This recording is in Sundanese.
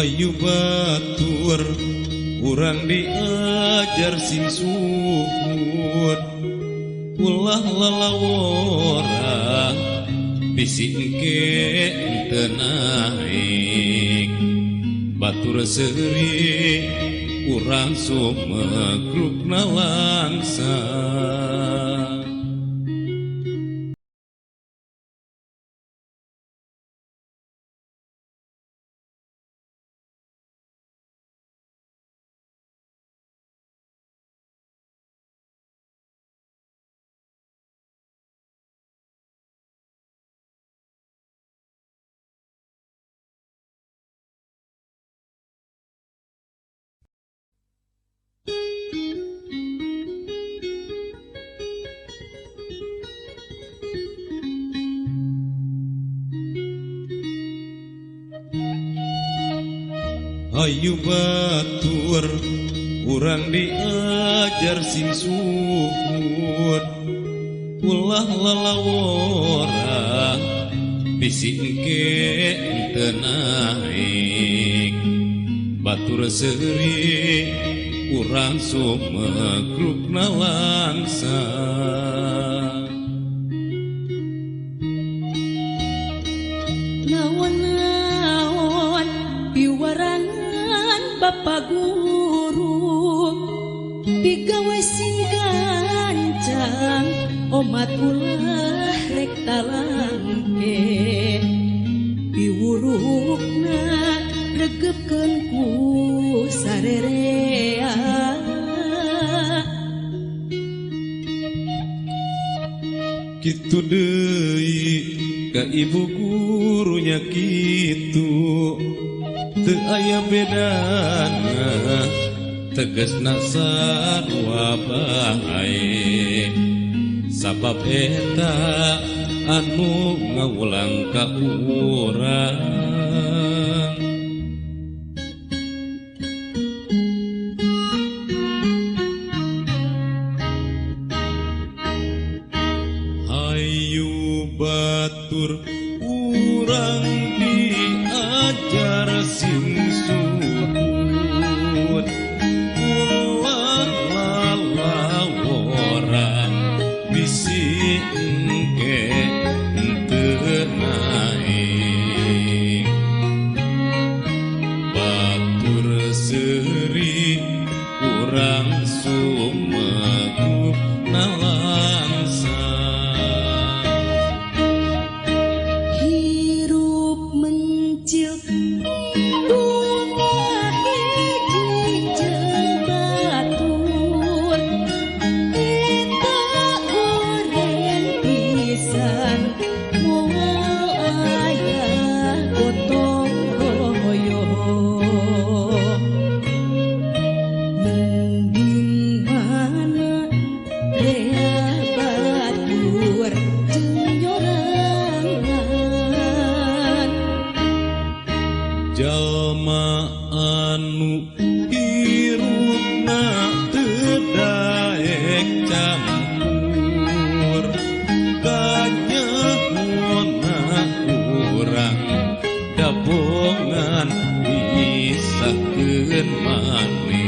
Hayu batur urang diajar sing suhun, ulah lalawora bisi engke teu naik. Batur seuri urang sumegrukna langsa. Hayu batur urang diajar sing suhun, ulah lalawora bisi engke teu naik. Batur seuri urang sumegrukna langsa. Naon-naon piwarangan Bapak Guru, pigawe sing gancang omat ulah rek talangke. Piwurukna regepkeun ku sarerea. Kitu deui ka ibu gurunya kitu, teu aya bedana tegasna sarua bae. Sabab eta anu ngawulang ka urang. Hayu batur urang diajar sing suhun, ulah lalawora bisi engke teu naik. Batur seuri urang sumegrukna langsa. Hirup mencil bunga hiji jeung batur, eta goreng pisan moal aya gotong royong. Mending mana rea batur jeung nyorangan. Jalma anu hirupna teu daek campur, kanyahona urang dabongan misahkeun maneh.